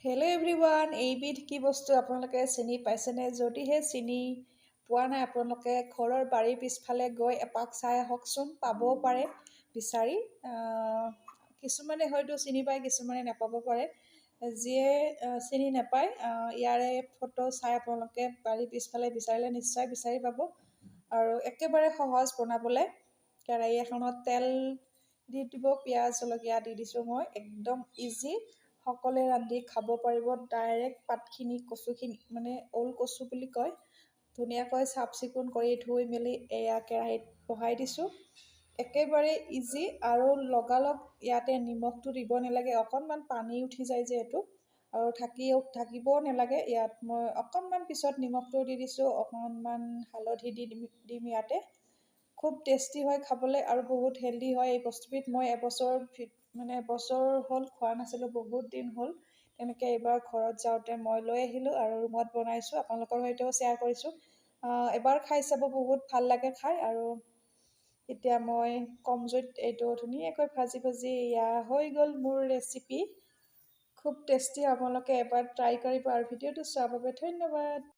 Hello' everyone, এইবিধ কি বস্তু আপোনালোকে চিনি পাইছেনে? যদিহে চিনি পোৱা নাই, আপোনালোকে ঘৰৰ বাৰীৰ পিছফালে গৈ এপাক চাই আহকচোন, পাবও পাৰে বিচাৰি। কিছুমানে হয়তো চিনি পায়, কিছুমানে নাপাব পাৰে। যিয়ে চিনি নাপায়, ইয়াৰে ফটো চাই আপোনালোকে বাৰীৰ পিছফালে বিচাৰিলে নিশ্চয় বিচাৰি পাব। আৰু একেবাৰে সহজ বনাবলৈ। কেৰাহী এখনত তেল দি দিব। পিঁয়াজ, জলকীয়া দি দিছোঁ মই। একদম ইজি, সকলোৱে ৰান্ধি খাব পাৰিব। ডাইৰেক্ট পাতখিনি, কচুখিনি, মানে ওল কচু বুলি কয়, ধুনীয়াকৈ চাফ চিকুণ কৰি ধুই মেলি এয়া কেৰাহীত বহাই দিছোঁ। একেবাৰে ইজি আৰু লগালগ ইয়াতে নিমখটো দিব নালাগে। অকণমান পানী উঠি যায় যিহেতু আৰু থাকিবও নালাগে। ইয়াত মই অকণমান পিছত নিমখটো দি দিছোঁ, অকণমান হালধি দি দিম ইয়াতে। খুব টেষ্টি হয় খাবলৈ আৰু বহুত হেল্ডি হয় এই বস্তুবিধ। মই এবছৰ, মানে এবছৰ হ'ল খোৱা নাছিলোঁ, বহুত দিন হ'ল। তেনেকৈ এইবাৰ ঘৰত যাওঁতে মই লৈ আহিলোঁ আৰু ৰুমত বনাইছোঁ, আপোনালোকৰ সৈতেও শ্বেয়াৰ কৰিছোঁ। এবাৰ খাই চাব, বহুত ভাল লাগে খাই। আৰু এতিয়া মই কম জুইত এইটো ধুনীয়াকৈ ভাজি ভাজি এয়া হৈ গ'ল মোৰ ৰেচিপি। খুব টেষ্টি, আপোনালোকে এবাৰ ট্ৰাই কৰিব আৰু ভিডিঅ'টো চোৱাৰ বাবে ধন্যবাদ।